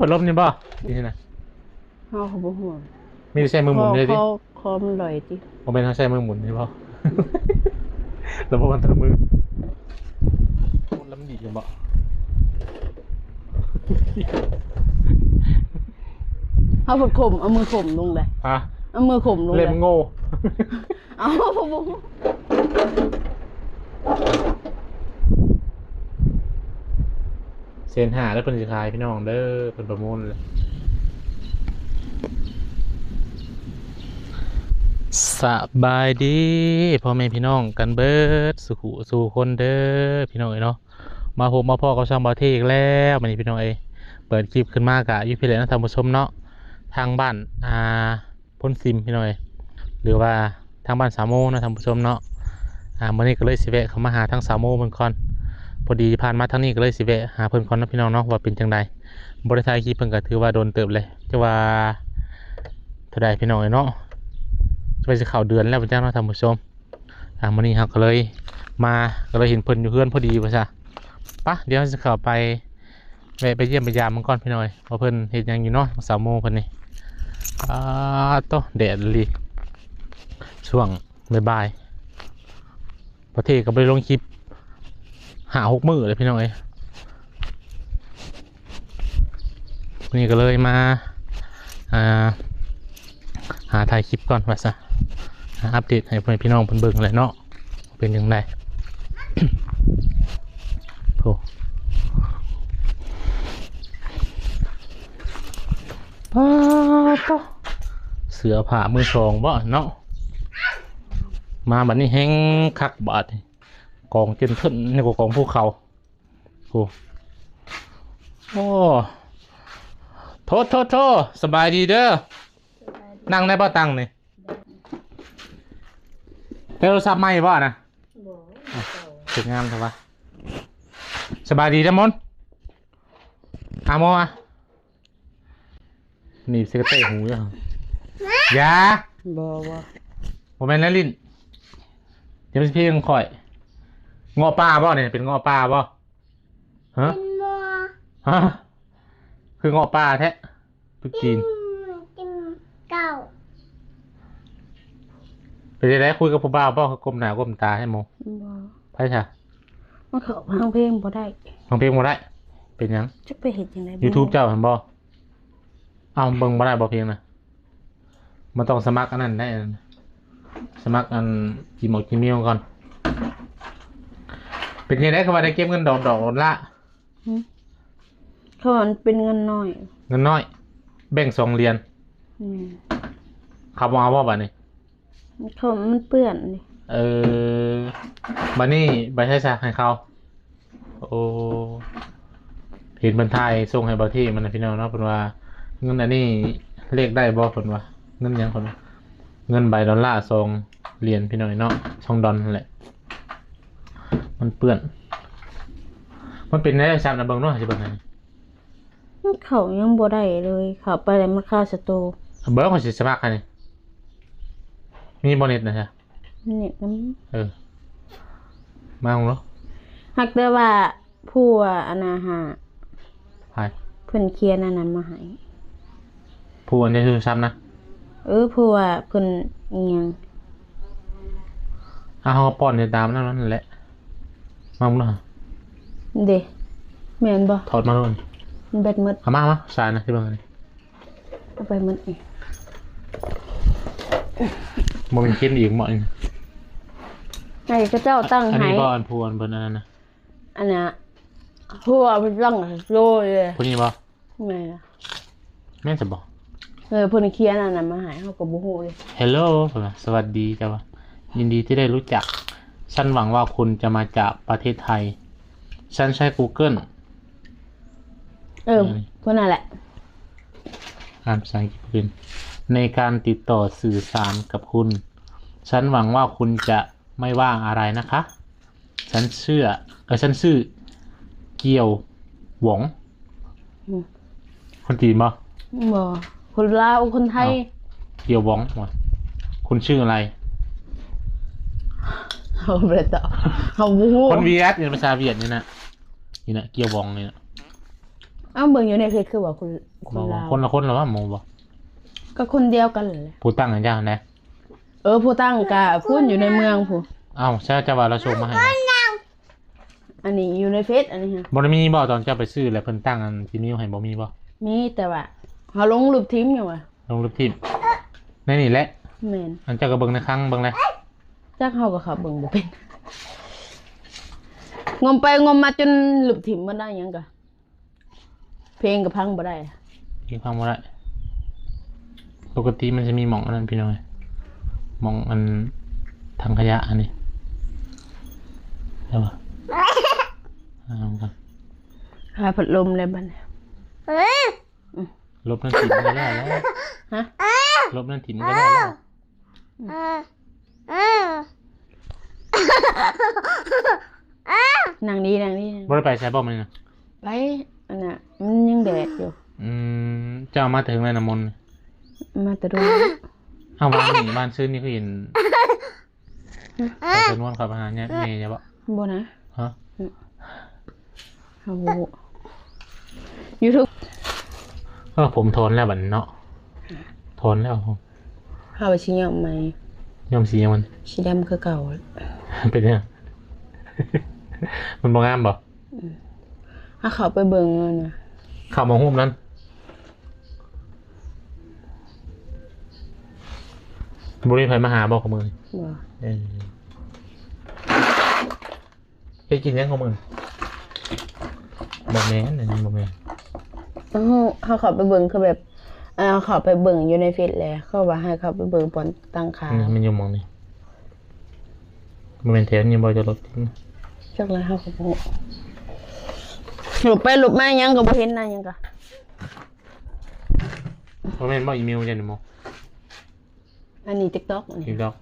ປັດລົມນີ້ບໍ່? ນີ້ນະ ເຮົາກໍບໍ່ຮູ້ ມີແຕ່ໃຊ້ມືໝູນເລີຍຕິ? ຄໍ ຄໍມັນລອຍຕິ? ບໍ່ແມ່ນເຮົາໃຊ້ມືໝູນນີ້ບໍ່? ລະບົບມັນແຕ່ລະມື ມັນລຳດີແມ່ນບໍ່? ເຮົາເພິ່ນຂົ່ມ ເອົາມືຂົ່ມລົງເດ້. ຮະ? ເອົາມືຂົ່ມລົງເລັບໂງ່. ເອົາ ແສນຫ້າເດີ ເພິ່ນຊິຂາຍ ພີ່ນ້ອງເດີ ເພິ່ນປະມູນ. ສະບາຍດີພໍ່ແມ່ພີ່ນ້ອງກັນເບິດສູ່ຜູ້ສູ່ຄົນເດີ ພີ່ນ້ອງເອີຍເນາະ. ມາພົບມາພໍ້ກັບຊ່ອງບ່າວເທອີກແລ້ວ ມື້ນີ້ພີ່ນ້ອງເອີຍ. ເປີດຄລິບຂຶ້ນມາກະຢູ່ພີ້ແຫຼະເນາະທ່ານຜູ້ຊົມເນາະ ທາງບ້ານ ອ່າ ໂພນຊິມ ພີ່ນ້ອງເອີຍ ຫຼືວ່າທາງບ້ານສາວໂມເນາະທ່ານຜູ້ຊົມເນາະ. ອ່າ ມື້ນີ້ກໍເລີຍຊິແວະເຂົ້າມາຫາທາງສາວໂມເພິ່ນກ່ອນ ພໍດີຜ່ານມາທາງນີ້ກໍເລີຍຊິແວະຫາເພິ່ນກ່ອນເນາະ ພີ່ນ້ອງເນາະ ວ່າເປັນຈັ່ງໃດ. ບໍ່ໄດ້ຖ່າຍຄລິບເພິ່ນກໍຖືວ່າດົນເຕີບເລີຍ ຈັກວ່າເທົ່າໃດ ພີ່ນ້ອງເອີຍເນາະ ວ່າຊິເຂົ້າເດືອນແລ້ວບໍ່ຈັກເນາະທ່ານຜູ້ຊົມ. ອ່າ ມື້ນີ້ເຮົາກໍເລີຍມາ ກໍເລີຍເຫັນເພິ່ນຢູ່ເຮືອນພໍດີວ່າຊະ. ປະ ດຽວເຮົາຊິເຂົ້າໄປ ແວະໄປຢ້ຽມໄປຢາມເພິ່ນກ່ອນ ພີ່ນ້ອງເອີຍ ວ່າເພິ່ນເຮັດຫຍັງຢູ່ເນາະ ສາວໂມເພິ່ນນີ້. ປາດໂທ້ ແດດອີ່ຫຼີ ຊ່ວງບ່າຍໆ ປະເທດກໍບໍ່ໄດ້ລົງຄລິບຫ້າຫົກມື້ແລ້ວ ພີ່ນ້ອງເອີຍ. ນີ້ກໍເລີຍມາ ອ່າ ຫາຖ່າຍຄລິບກ່ອນວ່າຊະ ຫາອັບເດດໃຫ້ພໍ່ແມ່ພີ່ນ້ອງເພິ່ນເບິ່ງແຫຼະເນາະ ເປັນຈັ່ງໃດ. ໂອ້ ປາດໂທ້ ເສື້ອຜ້າມືສອງບໍ່ເນາະ ມາບັດນີ້ແຮງຄັກບາດນີ້ ກອງຈົນເທິນ ນີ້ກໍກອງພູເຂົາ. ໂອ້ ໂອ້ ໂທ້ ໂທ້ ໂທ້ ສະບາຍດີເດີ. ນັ່ງໄດ້ບໍ່ ຕັ່ງນີ້? ໄດ້ໂທລະສັບໃໝ່ບໍ່ນະ? ບໍ່ ອ້າວ ເຮັດງາມແທ້ວະ. ສະບາຍດີເດີມົນ ອາໂມອະ. ໜີບໃສ່ກະແຕຫູຢູ່. ຢ່າ ບໍ່ ບໍ່ ບໍ່ແມ່ນແລ້ວ ຫຼິ້ນ. ຢ່າມາຊິເພງຂ້ອຍ. ເງາະປ່າບໍ່ນີ້? ເປັນເງາະປ່າບໍ່? ຮະ? ເປັນບໍ່? ຮະ? ຄືເງາະປ່າແທ້? ຕຸດຈີນ ກິນ ກິນເຂົ້າ. ເປັນຈັ່ງໃດ? ຄຸຍກັບຜູ້ບ່າວບໍ່? ກົ້ມໜ້າກົ້ມຕາໃຫ້ໝູ່. ບໍ່. ໃຜຊະ? ມັນເຂົ້າ ຟັງເພງບໍ່ໄດ້. ຟັງເພງບໍ່ໄດ້? ເປັນຫຍັງ? ຈັກໄປເຮັດຈັ່ງໃດ? ຢູທູບເຈົ້າຫັ້ນບໍ່? ເອົ້າ ເບິ່ງບໍ່ໄດ້ບໍ່ເພງນະ? ມັນຕ້ອງສະໝັກອັນນັ້ນໄດ້ ສະໝັກອັນ ຈີເມວ ຈີເມວກ່ອນ. ເປັນຈັ່ງໃດ ເຂົາວ່າໄດ້ເກັບເງິນດອກ ດອກລະ? ຫຶ? ເຂົາວ່າມັນເປັນເງິນນ້ອຍ. ເງິນນ້ອຍ ແບ່ງສອງຫຼຽນ. ອືມ. ເຂົາບໍ່ເອົາບໍ່ບາດນີ້? ເຂົາ ມັນເປື້ອນເດ້. ເອີ ບາດນີ້ໄປໃສຊະ ໃຫ້ເຂົາ? ໂອ້ ເຫັນເພິ່ນຖ່າຍສົ່ງໃຫ້ບ່າວເທມັນນະ ພີ່ນ້ອງເນາະ. ເພິ່ນວ່າເງິນອັນນີ້ເລກໄດ້ບໍ່ ເພິ່ນວ່າ. ເງິນຫຍັງ ເພິ່ນວ່າ? ເງິນໃບດອນລາສອງຫຼຽນ ພີ່ນ້ອງເນາະ ສອງດອນຫັ້ນແຫຼະ. ມັນເປື້ອນ ມັນເປັນແນວໃດຊ້ຳນະ ເບິ່ງເນາະ ຊິເບິ່ງໃຫ້. ມັນເຂົ້າຍັງບໍ່ໄດ້ເລີຍ ເຂົ້າໄປແລ້ວມັນຄາສະໂຕ. ເບິ່ງ ຂ້ອຍຊິສະໝັກໃຫ້ນີ້. ມີບໍ່ເນັດນະ? ເນັດນຳ. ເອີ ມາເບິ່ງດູ. ຫາກແຕ່ວ່າຜູ້ອັນນະຫາ ໃຜ? ເພິ່ນຂຽນອັນນັ້ນມາໃຫ້. ຜູ້ອັນໃນໂທລະສັບນະ? ເອີ ຜູ້ວ່າເພິ່ນອີ່ຫຍັງ. ເອົາ ເຮົາກໍປ້ອນໄປຕາມນັ້ນແຫຼະ. ມາເບິ່ງດູ. ເດ້ ແມ່ນບໍ່? ຖອດມາໂລດ. ມັນແບັດໝົດ. ເອົາມາ ມາ ສາຍນະ ຊິເບິ່ງອັນນີ້. ເອົາໄປໝົດນີ້. ບໍ່ແມ່ນກິນອີກໝໍ້ນີ້. ໃຫ້ເຂົາເຈົ້າຕັ້ງໃຫ້. ອັນນີ້ບໍ່ ອັນຜູ້ອັນເພິ່ນອັນນັ້ນນະ. ອັນນະ ຜູ້ວ່າເພິ່ນຕັ້ງໂລເລີຍ. ຜູ້ນີ້ບໍ່? ແມ່ນລະ. ແມ່ນຊະບໍ່? ເອີ ເພິ່ນຂຽນອັນນັ້ນມາໃຫ້ ເຮົາກໍບໍ່ຮູ້ເດ້. Hello ເພິ່ນວ່າ ສະຫວັດດີ ເຈົ້າວ່າ ຍິນດີທີ່ໄດ້ຮູ້ຈັກ ສັນຫວັງວ່າຄຸນຈະມາຈາກປະເທດໄທ ສັນໃຊ້ກູເກີນ. ເອີ ເອີ ຜູ້ນັ້ນແຫຼະ. ອ່ານພາສາອັງກິດບໍ່ເປັນ. ໃນການຕິດຕໍ່ສື່ສານກັບຄຸນ ສັນຫວັງວ່າຄຸນຈະ ໄມ່ວ່າງອາໄລນະຄະ ສັນເຊື່ອ ເອີ ສັນຊື່ ກ່ຽວຫວອງ. ອືມ ຄົນຈີນບໍ່? ບໍ່ ຄົນລາວ ຄົນໄທ. ອ້າວ ກ່ຽວຫວອງ ຄຸນຊື່ອາໄລ? ເຮົາບໍ່ໄດ້ຕອບ ເຮົາບໍ່ຮູ້. ຄົນຫວຽດ ຢູ່ພາສາຫວຽດນີ້ນະ ນີ້ນະ ກ່ຽວຫວອງນີ້ນະ. ເອົາ ເບິ່ງຢູ່ໃນເຟສຄືວ່າຄົນ ຄົນລາວ ບໍ່ ຄົນລະຄົນລະຫວາ ໝູ່ບໍ່? ກໍຄົນດຽວກັນແຫຼະ ຜູ້ຕັ້ງໃຫ້ເຈົ້າຫັ້ນນະ. ເອີ ຜູ້ຕັ້ງກະພຸ້ນ ຢູ່ໃນເມືອງພຸ້ນ. ເອົ້າ ໃຊ່ ເຈົ້າວ່າລາວສົ່ງມາໃຫ້ນະ? ອັນນີ້ຢູ່ໃນເຟສ ອັນນີ້ຫັ້ນ. ບໍ່ໄດ້ມີບໍ່ ຕອນເຈົ້າໄປຊື້ແລ້ວເພິ່ນຕັ້ງອັນ Gmail ໃຫ້ ບໍ່ມີບໍ່? ມີ ແຕ່ວ່າເຮົາລົງລົບຖິ້ມຫຍັງຫວາ? ລົງລົບຖິ້ມ ໃນນີ້ແຫຼະ. ແມ່ນ. ອັນເຈົ້າກໍເບິ່ງໃນຄັງເບິ່ງແຫຼະ. ຈັກ ເຮົາກໍເຂົ້າເບິ່ງບໍ່ເປັນ ງົມໄປງົມມາຈົນລົບຖິ້ມໝົດແລ້ວ ຫຍັງກະ ເພງກໍຟັງບໍ່ໄດ້ ເພງຟັງບໍ່ໄດ້. ປົກກະຕິມັນຈະມີໝ່ອງອັນນັ້ນພີ່ນ້ອງ ໝ່ອງອັນຖັງຂະຫຍະອັນນີ້ ເຫັນບໍ່? ອ່າ ຫາພັດລົມແລ້ວບັດນີ້ ລົບນັ້ນຖິ້ມກໍໄດ້ແລ້ວ. ຮະ? ລົບນັ້ນຖິ້ມກໍໄດ້ແລ້ວ. ອືມ ອືມ ນັ່ງດີ ນັ່ງດີ. ບໍ່ໄດ້ໄປໃສບໍ່ມື້ນີ້ນະ? ໄປ ອັນນ່ະ ມັນຍັງແດດຢູ່. ອືມ ເຈົ້າມາແຕ່ເຖິງແລ້ວນະມົນ? ມາແຕ່ດົນ. ອ້າວ ວານນີ້ ວານຊືນນີ້ຄືເຫັນ ຮະ? ໄປຈຳນວນເຂົ້າໄປຫາແມ່ໃຫຍ່ບໍ່? ບໍ່ນະ. ຮະ? ອືມ ເຮົາບໍ່ຮູ້ YouTube. ເອີ ຜົມຖອນແລ້ວບັດນີ້ເນາະ ຖອນແລ້ວ. ເຮົາຊິຍ້ອມໃໝ່. ຍ້ອມສີຫຍັງມັນ? ສີດຳຄືເກົ່າ. ເປັນຫຍັງ? ມັນບໍ່ງາມບໍ່? ອືມ ເຮົາເຂົ້າໄປເບິ່ງແລ້ວນະ. ເຂົ້າມາຮູບນັ້ນ. ບໍ່ມີໃຜມາຫາບໍ່ຂອງມຶງ? ບໍ່. ເອີ ເຮັດກິນຫຍັງຂອງມຶງ? ບໍ່ແມ່ນ ອັນນີ້ບໍ່ແມ່ນ. ເຮົາ ເຮົາເຂົ້າໄປເບິ່ງ ຄືແບບ ເຮົາເຂົ້າໄປເບິ່ງຢູ່ໃນເຟສແຫຼະ ເຂົາວ່າໃຫ້ເຂົ້າໄປເບິ່ງບ່ອນຕັ້ງຂາ. ອືມ ມັນຢູ່ໝ່ອງນີ້. ບໍ່ແມ່ນແຖວນີ້ບໍ່? ຈອດລົດ. ຈັກແລ້ວ ເຮົາກໍບໍ່ຮູ້. ຫຼົບໄປຫຼົບມາຫຍັງກໍບໍ່ເຫັນນະ ຫຍັງກະ. ບໍ່ແມ່ນບໍ່ ອີເມວເຈົ້ານີ້ບໍ່? ອັນນີ້ TikTok ອັນນີ້ TikTok.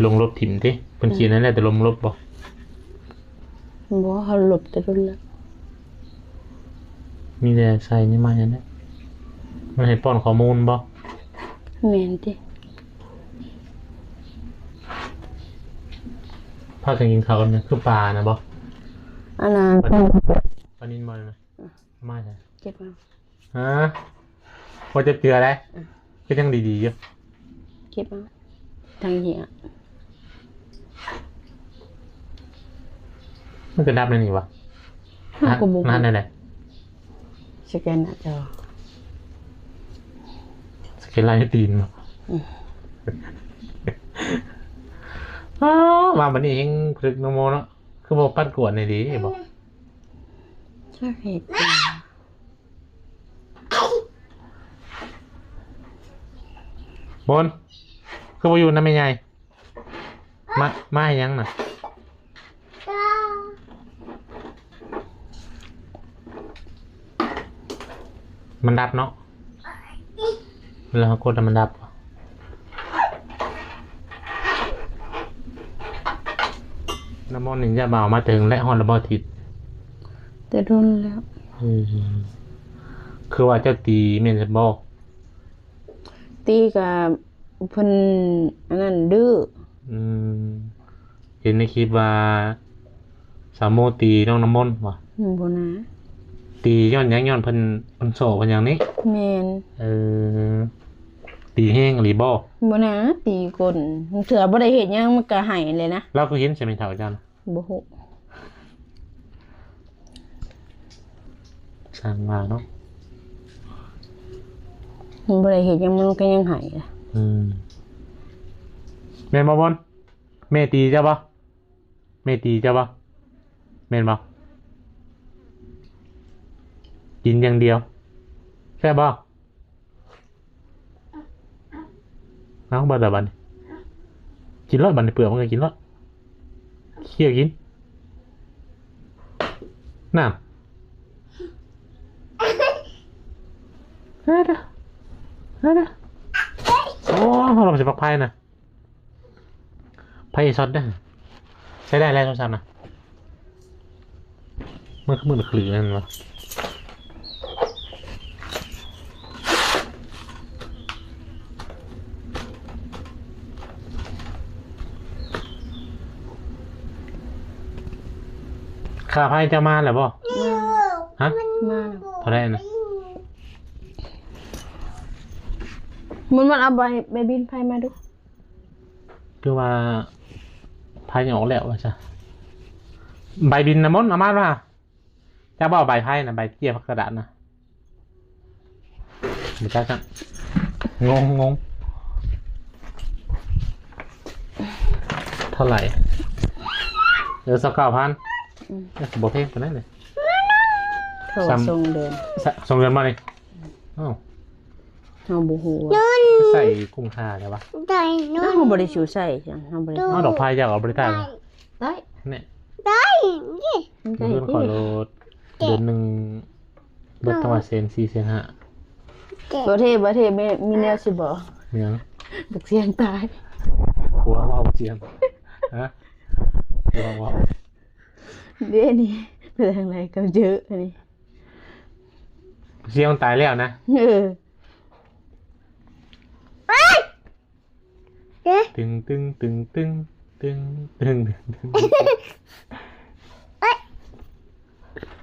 ລົງລົບຖິ້ມຕິ ເພິ່ນຂຽນນັ້ນແຫຼະ ແຕ່ລົງລົບບໍ່? ບໍ່ ເຮົາລົບແຕ່ດົນແລ້ວ. ມີແຕ່ໃສ່ໃນໄມ້ຫັ້ນແຫຼະ. ມັນໃຫ້ປ້ອນຂໍ້ມູນບໍ່? ແມ່ນຕິ. ພາກັນກິນເຂົ້າກັນ ຄືປານະບໍ່? ອັນນັ້ນ ປາ ປານິນບໍ່ນະ? ມາໃສ? ເກັບມາ. ຮະ? ບໍ່ຈັບເທື່ອໃດ. ອືມ ຄືຍັງດີໆຢູ່. ເກັບມາ. ທາງເຫຍ ມັນກະດັບໃນນີ້ຫວາ? ເຮົາກໍບໍ່ຮູ້. ນັ້ນແຫຼະ ສະແກນໜ້າຈໍ. ສະແກນລາຍຕີນບໍ່? ອືມ ອ້າ ມາບັດນີ້ແຮ່ງພຶກເນາະໂມເນາະ. ຄືບໍ່ປັດກວດແດ່ດີບໍ່? ຈັກເຮັດຫຍັງ. ບົນ ຄືບໍ່ຢູ່ນຳແມ່ໃຫຍ່? ມາ ມາຫຍັງນະ? ມັນດັບເນາະ. ແລ້ວເຮົາກົດໃຫ້ມັນດັບ. ນ້ຳມົນນີ້ຢ່າມາເອົາມາແຕ່ເຖິງແລ້ວ ຮອດແລ້ວບໍ່ທິດ? ແຕ່ດົນແລ້ວ. ອືມ ຄືວ່າເຈົ້າຕີແມ່ນບໍ່? ຕີກະເພິ່ນອັນນັ້ນດື້. ອືມ ເຫັນໃນຄລິບວ່າສາວໂມຕີນ້ອງນ້ຳມົນຫວາ? ອືມ ບໍ່ນາ. ຕີຍ້ອນຫຍັງ? ຍ້ອນເພິ່ນ ເພິ່ນໂສເພິ່ນຫຍັງນີ້? ແມ່ນ. ເອີ ຕີແຮງອີ່ຫຼີບໍ່? ບໍ່ນາ ຕີກົ້ນ. ເທື່ອບໍ່ໄດ້ເຮັດຫຍັງມັນກະໄຫ້ແຫຼະນະ. ລາວຄືເຫັນໃສ່ແມ່ເຖົ້າເຈົ້ານະ? ບໍ່ຮູ້. ຊ່າງວ່າເນາະ. ມັນບໍ່ໄດ້ເຮັດຫຍັງ ມັນກໍຍັງໄຫ້. ອືມ ແມ່ນບໍ່ບົນ? ແມ່ຕີເຈົ້າບໍ່? ແມ່ຕີເຈົ້າບໍ່? ແມ່ນບໍ່? ກິນຢ່າງດຽວ ແຊບບໍ່? ເອົາ ເບິດລະບັດນີ້. ກິນໂລດບັດນີ້ ເປືອກມັນກໍກິນໂລດ. ເຄຍກິນ ນ້ຳ ເອີ ເດີ ເອີ ເດີ. ໂອ້ ເຮົາລອງຊິປັກໄຟນະ. ໄຟຊັອດເດີ. ໃຊ້ໄດ້ແລ້ວໂທລະສັບນະ. ມັນຄືມືນຂືນັ້ນວະ. ຄ່າໄຟເຈົ້າມາແລ້ວບໍ່? ຮະ? ມາແລ້ວ. ເທົ່າໃດນະ? ມັນ ມັນເອົາໃບ ໃບບິນໄຟມາດູ. ຄືວ່າໄຟຍັງອອກແລ້ວວ່າຊະ. ໃບບິນນະມົນເອົາມາລະ. ຈັກບໍ່ໃບໄຟນະ ໃບເຈ້ຍຜັກກະດາດນະ. ບໍ່ຈັກຊັ້ນ. ງົງ ງົງ. ເທົ່າໃດ? ເອີ ຊາວເກົ້າພັນ. ອືມ ເອີ ບໍ່ແພງປານໃດເລີຍ. ເທົ່າ ສ່ຳ ສອງເດືອນ ສະ ສອງເດືອນບໍ່ນີ້? ອ້າວ ເຮົາບໍ່ຮູ້ວ່າ ໃສ່ກຸ້ງຄ່າແທ້ວະ. ໄດ້ນອນ ເຮົາບໍ່ໄດ້ຊິວໃສ່ຫຍັງ ເຮົາບໍ່ໄດ້ ເອົາດອກໄຟເຈົ້າກໍບໍ່ໄດ້ໃສ່. ໄດ້ ແນ່ ໄດ້ ມັນໄດ້ ເດືອນຂ້ອຍໂລດ ເດືອນໜຶ່ງເບິດ ເທົ່າວ່າແສນສີ່ ແສນຫ້າ. ບໍ່ເທ່ ບໍ່ເທ່ ມີ ມີແນວຊິບອກ. ຫຍັງ? ບັກສຽງຕາຍ. ຜົວເວົ້າສຽງ ຮະ? ຜົວເວົ້າ ເດ້ນີ້ ເປັນຈັ່ງໃດກັບເຢີອັນນີ້? ສຽງມັນຕາຍແລ້ວນະ. ເອີ ຕຶງ ຕຶງ ຕຶງ ຕຶງ ຕຶງ ຕຶງ ຕຶງ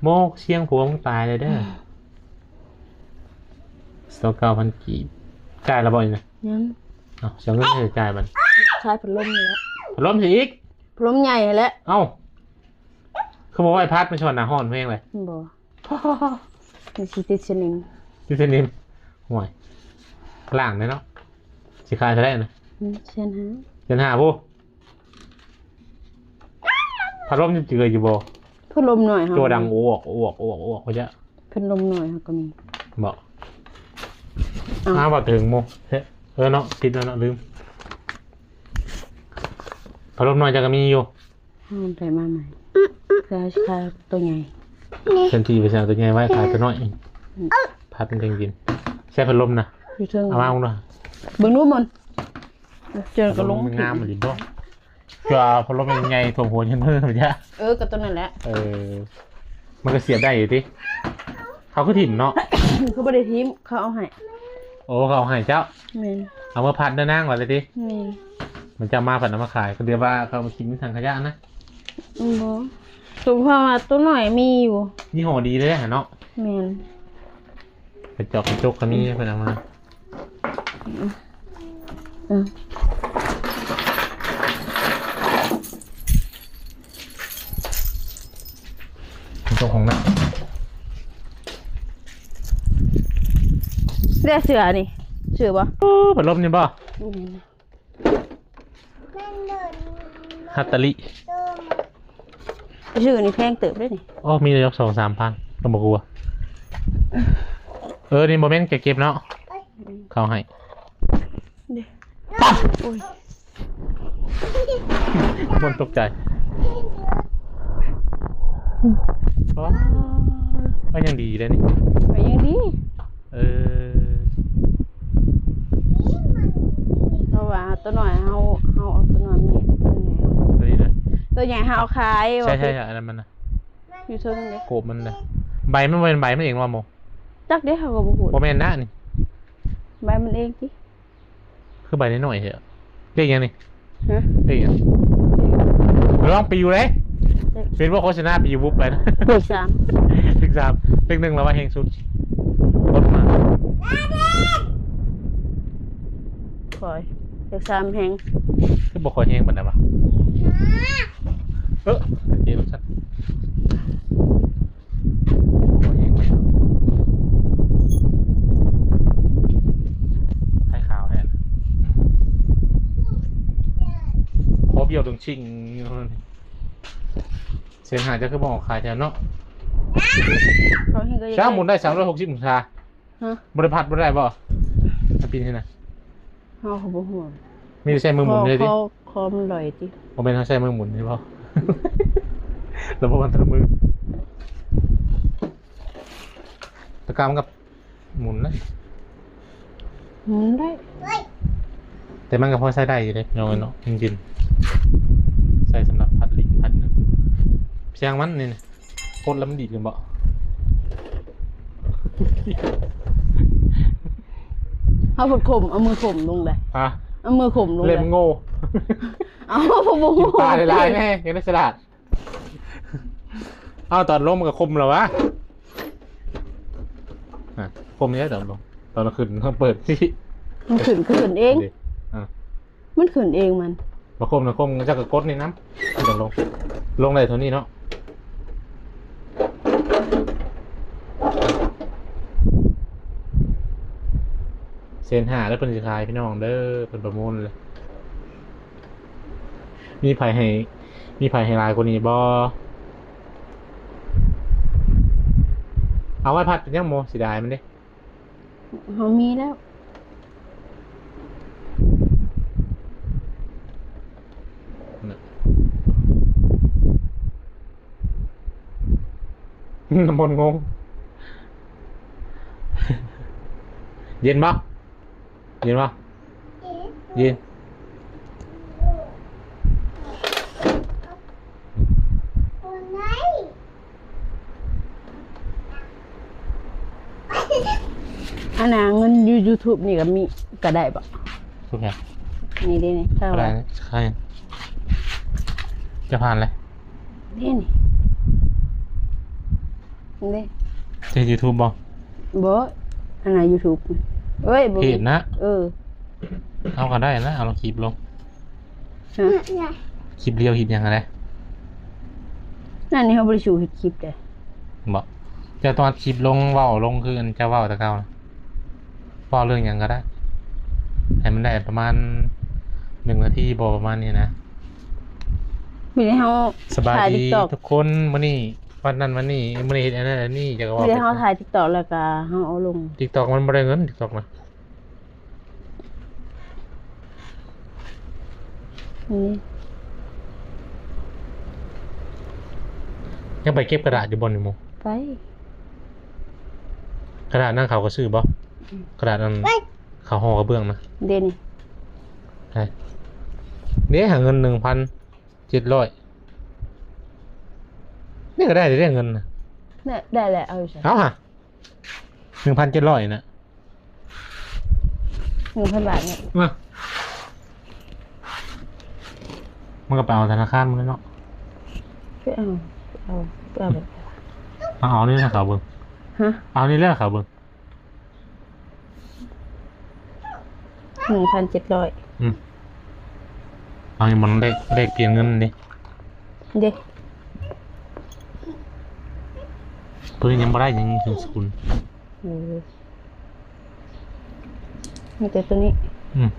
ໂມກ ສຽງຜົວມຶງຕາຍແລ້ວເດີ. ຊາວເກົ້າພັນກີບ ຈ່າຍແລ້ວບໍ່ນີ້ນະ? ຍັງ. ເອົ້າ ຊິເອົາເງິນໃສຈ່າຍບັດ? ຂາຍພັດລົມນີ້ແຫຼະ. ພັດລົມຊິອີກ? ພັດລົມໃຫຍ່ຫັ້ນແຫຼະ. ເອົ້າ ຄືບໍ່ໄວ້ພັດມາຊ່ວງໜ້າຮ້ອນແຮງເລີຍ? ບໍ່ ມັນຊິຕິດສະໜິມ. ຕິດສະໜິມ? ໂອ້ຍ ລ້າງແດ່ເນາະ. ຊິຂາຍເທົ່າໃດນະ? ອືມ ແສນຫ້າ. ແສນຫ້າພຸ້ນ. ພັດລົມຍັງເຈື່ອຢູ່ບໍ່? ພັດລົມນ້ອຍເຮົາ ຕົວດັງໂອກ ໂອກ ໂອກ ໂອກ ວ່າຈະ ພັດລົມນ້ອຍເຮົາກໍມີ. ບໍ່ ເອົ້າ ອ້າວ ບໍ່ເຖິງໂມ. ເອີເນາະ ຕິດແລ້ວເນາະ ລືມ. ພັດລົມນ້ອຍເຈົ້າກໍມີຢູ່. ເຮົາໄດ້ມາໃໝ່ ເພື່ອຊິຂາຍຕົວໃຫຍ່. ແທນທີ່ໄປຊື້ຕົວໃຫຍ່ໄວ້ ຂາຍຕົວນ້ອຍ ອືມ ພັດມັນຈັ່ງກິນ. ໃຊ້ພັດລົມນະ ຢູ່ເທິງ ເອົາມາເບິ່ງດູ. ເບິ່ງດູມັນ ເຈີກໍລົງ ມັນງາມອີ່ຫຼີບໍ່? ເພື່ອພັດລົມໃຫຍ່ຖ້ວມຫົວຈົນເມື່ອຍ. ເອີ ກໍຕົວນັ້ນແຫຼະ. ເອີ ມັນກໍສຽບໄດ້ຢູ່ຕິ. ເຂົາຄືຖິ້ມເນາະ? ເຂົາບໍ່ໄດ້ຖິ້ມ ເຂົາເອົາໃຫ້. ໂອ້ ເຂົາເອົາໃຫ້ເຈົ້າ? ແມ່ນ. ເອົາມາພັດເດີນາງວ່າແລ້ວຕິ? ແມ່ນ. ມັນຈະມາພັດເອົາມາຂາຍ ກໍເດີວ່າເຂົາເອົາມາຖິ້ມທາງຂະຫຍະນະ. ອືມ ບໍ່ ສົມມຸດວ່າຕົວນ້ອຍມີຢູ່. ຍີ່ຫໍ້ດີເລີຍຫັ້ນເນາະ. ແມ່ນ. ກະຈອກກະຈົກກໍມີ ເພິ່ນເອົາມາ. ອືມ ເຈົ້າຂອງນະ ເດ້ເສື້ອນີ້ ຊື້ບໍ່? ໂອ້ ພັດລົມນີ້ບໍ່? ອືມ ຮັດຕາລິ ຊື້ນີ້ແພງເຕີບເດ້ນີ້. ໂອ້ ມີແຕ່ສອງສາມພັນ ກໍບໍ່ກົວ. ເອີ ນີ້ບໍ່ແມ່ນ ແກເກັບເນາະ ເຂົາໃຫ້. ເດ້ ປັບ ໂອ້ຍ ມັນຕົກໃຈ. ກໍຍັງດີເດ້ນີ້ ກໍຍັງດີ. ເອີ ເພາະວ່າຕົວນ້ອຍເຮົາ ເຮົາເອົາຕົວນ້ອຍມາເຮັດ ຕົວໃຫຍ່ເຮົາ ຕົວນີ້ນະ ຕົວໃຫຍ່ເຮົາເອົາຂາຍ. ໃຊ່ ວ່າ ໃຊ່ ອັນນັ້ນມັນນະ ຢູ່ເທິງເດ້ ໂກບມັນນະ. ໃບມັນບໍ່ແມ່ນໃບມັນເອງວ່າໂມ? ຈັກເດ້ ເຮົາກໍບໍ່ຮູ້. ບໍ່ແມ່ນນະນີ້ ໃບມັນເອງຕິ. ຄືໃບນ້ອຍໆແທ້. ເລກຫຍັງນີ້? ຮະ? ເລກຫຍັງ? ລອງປິວເດ້. ເລກ ເປັນບໍ່ໂຄສະນາປິວວຸບໄປນະ. ເລກສາມ ເລກສາມ. ເລກໜຶ່ງລະວ່າແຮງສຸດ. ຄົນມາ ຂ້ອຍ ເລກສາມແຮງ. ຄືບໍ່ຄ່ອຍແຮງປານໃດວະ? ເອີ ເຈລົງຊັ້ນ. ໄຟຂາວແທ້ ຂໍບຽວດຶງຊິງຢູ່. ເສັ້ນຫາງເຈົ້າຄືບໍ່ອອກຂາຍແທ້ເນາະ? ເຂົາເຫັນກໍຢາກ ຊ້າ ໄດ້ ໝູນໄດ້ສາມຮ້ອຍຫົກສິບອົງສາ. ຮະ? ບໍ່ໄດ້ພັດບໍ່ໄດ້ບໍ່? ອັນປີນີ້ນະ ເຮົາກໍບໍ່ຮູ້. ມີແຕ່ໃຊ້ມືໝູນເລີຍຕິ? ຄໍ ຄໍມັນລອຍຕິ? ບໍ່ແມ່ນເຮົາໃຊ້ມືໝູນນີ້ບໍ່? ລະບົບມັນແຕ່ລະມື ຕະກາມັນກໍໝູນນະ. ໝູນໄດ້ ແຕ່ມັນກໍພໍໃຊ້ໄດ້ຢູ່ເດ້ພີ່ນ້ອງເນາະ. ມັນຢືນ ໃຊ້ສຳລັບພັດລິນພັດຫຍັງ. ສຽງມັນນີ້ນະ ກົດແລ້ວມັນດີດກັນບໍ່? ເຮົາພົດຂົມ ເອົາມືຂົມລົງເດ້. ຮະ? ເອົາມືຂົມລົງເດ້ ເລັມໂງ່. ເອົາ ບໍ່ຮູ້ ກິນປາຫຼາຍໆແນ່ ຍັງໄດ້ສະຫຼາດ. ອ້າວ ຕອນລົງມັນກໍຄົມແລ້ວວະ ອ່ະ ຄົມນີ້ຕອນລົງ ຕອນຂຶ້ນເປີດ ມັນຂຶ້ນ ຂຶ້ນເອງ ອ່ະ ມັນຂຶ້ນເອງມັນ ບໍ່ຄົມນະ ຄົມຈັກກໍກົດນີ້ນຳ ມັນຕ້ອງລົງ ລົງໄດ້ເທົ່ານີ້ເນາະ ແສນຫ້າ ແລ້ວເພິ່ນຊິຂາຍ ພີ່ນ້ອງເດີ ເພິ່ນປະມູນເລີຍ. ມີໃຜໃຫ້ ມີໃຜໃຫ້ຫຼາຍກວ່ານີ້ບໍ່? ເອົາໄວ້ພັດເປັນຫຍັງໂມ ເສຍດາຍມັນເດ້. ເຮົາມີແລ້ວ ນ້ຳມົນງົງ ເຢັນບໍ່? ເຢັນບໍ່? ເຢັນ ເຢັນ. ອັນນ່າ ເງິນຢູ່ຢູທູບນີ້ກໍມີ ກໍໄດ້ບໍ່? ທຸກຢ່າງ ນີ້ເດ້ນີ້ ເທົ່າໄດ້ ໃຊ່ ຈະຜ່ານເລີຍ ເດ້ນີ້ ເດ້ ເຮັດຢູທູບບໍ່? ບໍ່ ອັນນ່າ ຢູທູບ ເອີຍ ບໍ່ ເພຈນະ ເອີ ເຮົາກໍໄດ້ນະ ເອົາລົງຄລິບລົງ ຮະ ຄລິບລຽວ ຄລິບຫຍັງຫັ້ນແຫຼະ ນັ້ນນີ້ເຮົາບໍ່ໄດ້ສູ່ເຮັດຄລິບເດ້ ບໍ່ ເຈົ້າຕ້ອງອັດຄລິບລົງ ເວົ້າລົງຄືອັນເຈົ້າເວົ້າແຕ່ເກົ່ານະ ເວົ້າເລື່ອງຫຍັງກໍໄດ້ ໃຫ້ມັນໄດ້ປະມານໜຶ່ງນາທີບໍ່ ປະມານນີ້ນະ ມີແຕ່ເຮົາ ສະບາຍດີທຸກຄົນ ມື້ນີ້ວັນນັ້ນວັນນີ້ ມື້ນີ້ເຮັດອັນນັ້ນອັນນີ້ ຈະເວົ້າ ມີແຕ່ເຮົາຖ່າຍຕິກຕອກ ແລ້ວກໍເຮົາເອົາລົງ ຕິກຕອກມັນບໍ່ໄດ້ເງິນ ຕິກຕອກນະ. ນີ້ ຍັງໄປເກັບກະດາດຢູ່ບໍ່ນີ້ໂມ? ໄປ ກະດາດນັ້ນເຂົາກໍຊື້ບໍ່? ອືມ ກະດາດອັນ ເຂົາຫໍ່ກະເບື້ອງນະ ເດ້ນີ້ ເດ້ຫາເງິນໜຶ່ງພັນເຈັດຮ້ອຍ ນີ້ກໍໄດ້ເດ້ເງິນນະ ໄດ້ແຫຼະ ເອົາຢູ່ໃສ? ເອົາຫາ ໜຶ່ງພັນເຈັດຮ້ອຍນະ ໜຶ່ງພັນບາດນີ້ ມາ ມັນກໍໄປເອົາທະນາຄານມັນເນາະ ໄປເອົາ ໄປເອົາ ໄປເອົາ ເອົານີ້ແຫຼະເຂົາເບິ່ງ ຮະ ເອົານີ້ແຫຼະເຂົາເບິ່ງ ໜຶ່ງພັນເຈັດຮ້ອຍ ອືມ ເອົານີ້ມັນແລກ ແລກປ່ຽນເງິນເດ້ ເດ້ ໂຕນີ້ຍັງບໍ່ໄດ້ ຍັງເຖິງສູນ ເອີ ມີແຕ່ໂຕນີ້ ອືມ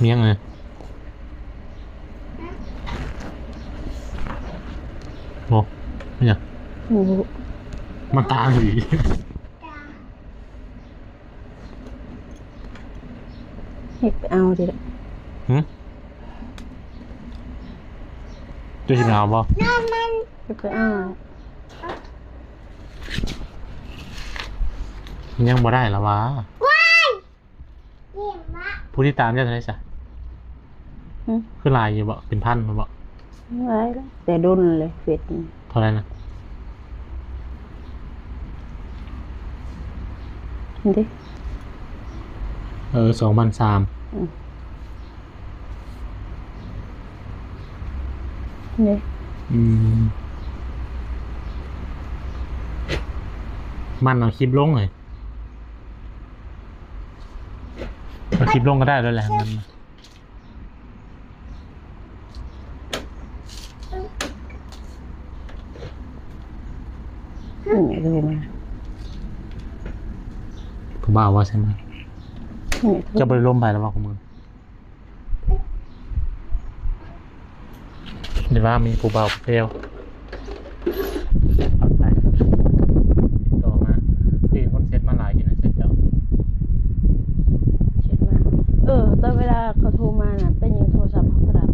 ມີຫຍັງເອີຍ? ໂອ້ ມີຫຍັງ? ບໍ່ຮູ້ ມັນຕາງອີ່ຫຼີ ເຮັດໄປເອົາຕິລະ ຫື? ເຈົ້າຊິໄປເອົາບໍ່? ເຮັດໄປເອົາ ຍັງບໍ່ໄດ້ລະຫວາ? ຜູ້ຕິດຕາມເຈົ້າເທົ່າໃດຊະ? ຫຶ? ຄືຫຼາຍຢູ່ບໍ່? ເປັນພັນບໍ່? ຫຼາຍແລ້ວ ແຕ່ດົນແລ້ວເຟສນີ້. ເທົ່າໃດນະ? ນີ້ເດ້ ເອີ ສອງພັນສາມ ອືມ ນີ້ ອືມ ມັນເອົາຄລິບລົງເລີຍ. ເອົາຄລິບລົງກໍໄດ້ແລ້ວແຫຼະ ມັນ ນີ້ໂທມາ ຜູ້ບ່າວວ່າຊັ້ນນະ ນີ້ໂທ ເຈົ້າບໍ່ໄດ້ລົມໃຜແລ້ວບໍ່ຂອງມຶງ? ເດວ່າມີຜູ້ບ່າວແລ້ວ ຕິດຕໍ່ມາ ຄືຄົນເຊັດມາຫຼາຍຢູ່ນະ ເຊັດເຈົ້າ ເຊັດມາ ເອີ ຕອນເວລາເຂົາໂທມານະ ເປັນຫຍັງໂທລະສັບເຮົາຄືດັບ?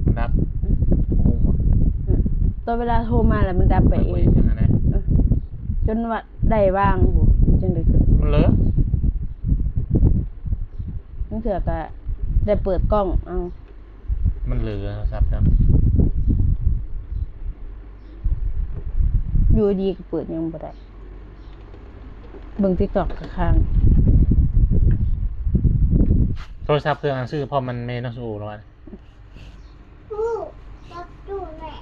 ມັນດັບ ອືມ ບໍ່ຮູ້ຫວະ ອືມ ຕອນເວລາໂທມາແລ້ວມັນດັບໄປເອງ ເອີ ຈົນວ່າ ໄດ້ວາງພຸ້ນ ຈັ່ງໄດ້ຂຶ້ນ ມັນເລີ ບາງເທື່ອກໍໄດ້ເປີດກ້ອງເອົາ ມັນເລີໂທລະສັບເຈົ້າ ຢູ່ດີກໍເປີດຫຍັງບໍ່ໄດ້ ເບິ່ງຕິກຕອກກໍຄ້າງ. ໂທລະສັບເຄື່ອງອັນຊື້ພ້ອມມັນແມ່ນ້ອງສຸໂອລະຫວາ? ຮູ້ ຈັບຕູ້ແມ່.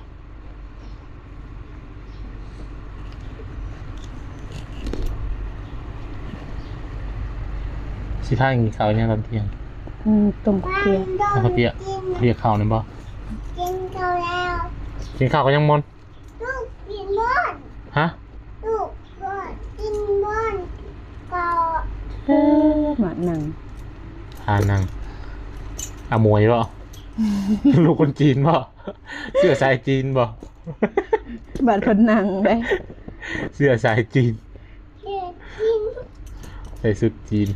ຊິພາກິນເຂົ້າຫຍັງຕອນທ່ຽງ? ອືມ ຕົ້ມເຂົ້າປຽກ. ເຂົ້າປຽກ ເຂົ້າປຽກເຂົ້ານີ້ບໍ່? ກິນເຂົ້າແລ້ວ. ກິນເຂົ້າກໍຍັງມ່ອນ? ລູກກິນໝົດ. ຮະ? ລູກບໍ່ກິນໝົດກໍ ເອີ ມານັ່ງ ຫານັ່ງ ອາໝວຍບໍ່? ລູກຄົນຈີນບໍ່? ເຊື້ອສາຍຈີນບໍ່? ບາດເພິ່ນນັ່ງເດ້ ເຊື້ອສາຍຈີນ ເສື້ອຈີນ ໃສ່ຊຸດຈີນ.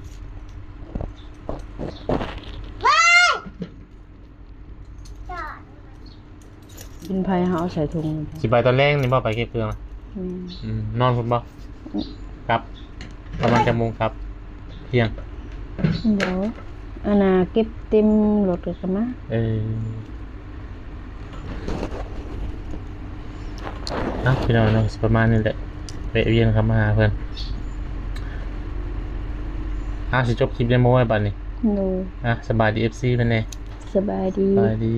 ບິນໄພເຮົາເອົາໃສ່ຖົງ. ຊິໄປຕອນແລງນີ້ບໍ່? ໄປເກັບເຄື່ອງ. ອືມ ອືມ ນອນພຸ້ນບໍ່? ອືມ ກັບ ປະມານຈັກໂມງກັບ? ທ່ຽງ. ບໍ່ ອັນນ່າ ເກັບເຕັມລົດກໍກັບມາ. ເອີ ເອົາ ພີ່ນ້ອງເນາະ ປະມານນີ້ແຫຼະ ແວະວຽນເຂົ້າມາຫາເພິ່ນ. ເອົາ ຊິຈົບຄລິບໄດ້ໝົດບັດນີ້. ໂດຍ ອ່ະ ສະບາຍດີ ເອັຟຊີ ເພິ່ນແດ່. ສະບາຍດີ ສະບາຍດີ.